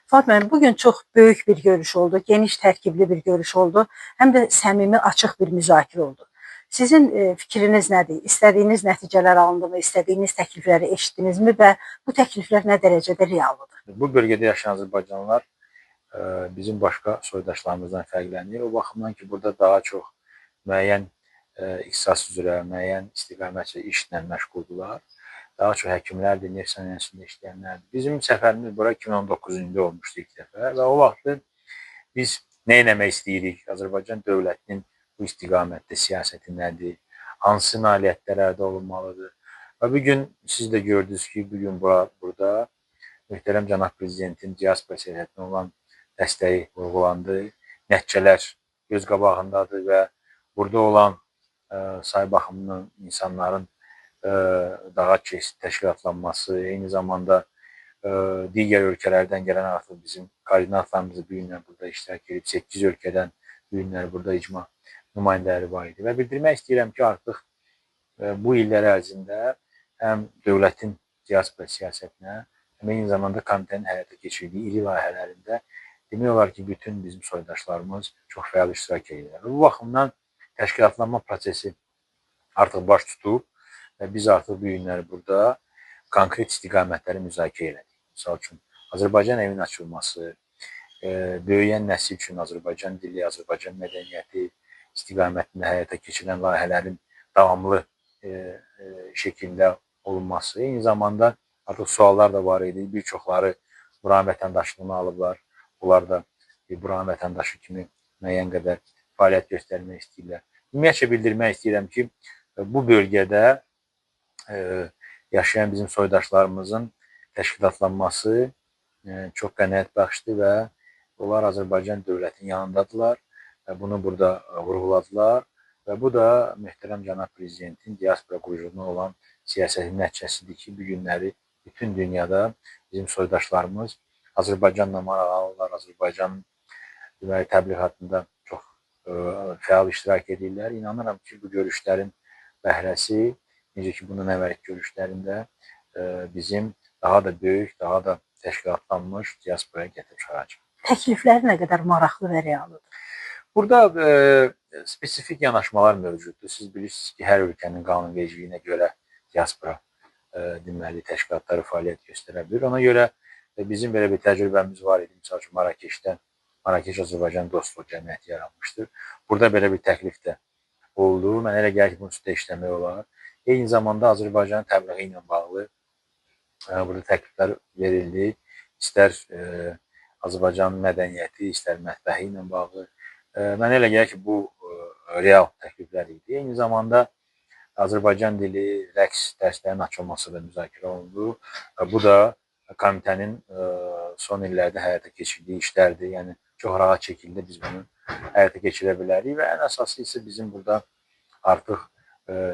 Fuad müəllim, bugün çox böyük bir görüş oldu, geniş tərkibli bir görüş oldu, həm də səmimi, açıq bir müzakirə oldu. Sizin fikriniz nədir? İstədiyiniz nəticələr alındımı, istədiyiniz təklifləri eşitdinizmi və bu təkliflər nə dərəcədə reallıdır? Bu bölgədə yaşayan azərbaycanlılar bizim başqa soydaşlarımızdan fərqlənir. O baxımdan ki, burada daha çox müəyyən ixtisas üzrə, müəyyən istiqamət üzrə işlə məşğuldurlar. Daha çox həkimlərdir, neft sənayesində işləyənlərdir. Bizim səfərimiz bura 2019-cu ildə olmuşdu ilk dəfə və o vaxtı biz nə etmək istəyirik? Azərbaycan dövlətinin bu istiqamətdə siyasəti nədir? Hansı nailiyyətlər əldə olunmalıdır? Və bugün siz də gördünüz ki, bugün burada möhtərəm cənab prezidentin diaspora siyasətinə olan dəstəyi vurğulandı. Nəticələr göz qabağındadır və burada olan say baxımından insanların daha təşkilatlanması, eyni zamanda digər ölkələrdən gələn artıq bizim koordinatlarımızı bu günlər burada iştirak edib, 8 ölkədən bu günlər burada icma nümayəndələri var idi. Və bildirmək istəyirəm ki, artıq bu illər ərzində həm dövlətin diaspora siyasətinə, həm eyni zamanda komitənin həyata keçirdiyi iri layihələrində demək olar ki, bütün bizim soydaşlarımız çox fəal iştirak edirlər. Bu baxımdan təşkilatlanma prosesi artıq baş tutub və biz artıq bu günləri burada konkret istiqamətləri müzakirə elədik. Misal üçün, Azərbaycan evinin açılması, böyüyən nəsil üçün Azərbaycan dili, Azərbaycan mədəniyyəti istiqamətində həyata keçirilən layihələrin davamlı şəkildə olunması. Eyni zamanda artıq suallar da var idi. Bir çoxları buranın vətəndaşlığını alıblar. Onlar da buranın vətəndaşı kimi müəyyən qədər fəaliyyət göstərmək istəyirlər. Ümumiyyətcə bildirmək istəyirəm ki, bu bölgədə yaşayan bizim soydaşlarımızın təşkilatlanması çox qənaətbəxşdir və onlar Azərbaycan dövlətinin yanındadırlar və bunu burada vurğuladılar və bu da möhtərəm cənab prezidentin diaspora quruculuğuna olan siyasətinin nəticəsidir ki, bu günləri bütün dünyada bizim soydaşlarımız Azərbaycanla maraqlanırlar, Azərbaycanın deməli təbliğatında çox fəal iştirak edirlər. İnanıram ki, bu görüşlərin bəhrəsi, necə ki, bundan əvvəlki görüşlərində bizim daha da böyük, daha da təşkilatlanmış diasporaya gətirib çıxaracaq. Təkliflər nə qədər maraqlı və reallıdır? Burada spesifik yanaşmalar mövcuddur. Siz bilirsiniz ki, hər ölkənin qanunvericiliyinə görə diaspora deməli təşkilatları fəaliyyət göstərə bilir. Ona görə bizim belə bir təcrübəmiz var idi. Misal üçün, Marrakeşdə Marrakeş Azərbaycan Dostluq Cəmiyyəti yaranmışdır. Burada belə bir təklif də oldu. Mənə elə gəlir ki, bunun üstündə işləmək olar. Eyni zamanda Azərbaycanın təbliği ilə bağlı burada təkliflər verildi. İstər Azərbaycanın mədəniyyəti, istər mətbəxi ilə bağlı. Mənə elə gəlir ki, bu real təkliflər idi. Eyni zamanda Azərbaycan dili, rəqs dərslərinin açılması da müzakirə olundu. Bu da komitənin son illərdə həyata keçirdiyi işlərdir. Yəni, çox rahat şəkildə biz bunu həyata keçirə bilərik və ən əsası isə bizim burada artıq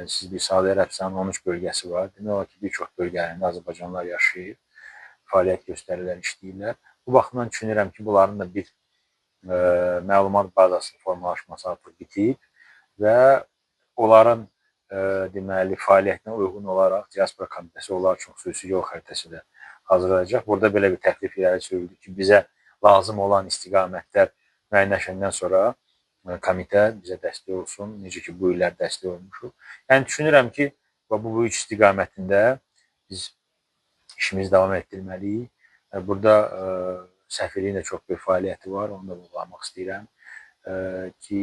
siz bir Səudiyyə Ərəbistanının 13 bölgəsi var. Demək olar ki, bir çox bölgələrində azərbaycanlılar yaşayır, fəaliyyət göstərirlər, işləyirlər. Bu baxımdan düşünürəm ki, bunların da bir məlumat bazasının formalaşması artıq bitib və onların deməli, fəaliyyətinə uyğun olaraq diaspora komitəsi onlar üçün xüsusi yol xəritəsi də hazırlayacaq. Burada belə bir təklif irəli sürüldü ki, bizə lazım olan istiqamətlər müəyyənləşəndən sonra komitə bizə dəstək olsun, necə ki, bu illər dəstək olmuşuq. Yəni, düşünürəm ki, bu üç istiqamətində biz işimizi davam etdirməliyik. Burada səfirliyin də çox böyük fəaliyyəti var, onu da vurğulamaq istəyirəm ki,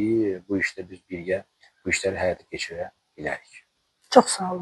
bu işdə biz birgə bu işləri həyata keçirə bilərik. Çox sağ olun.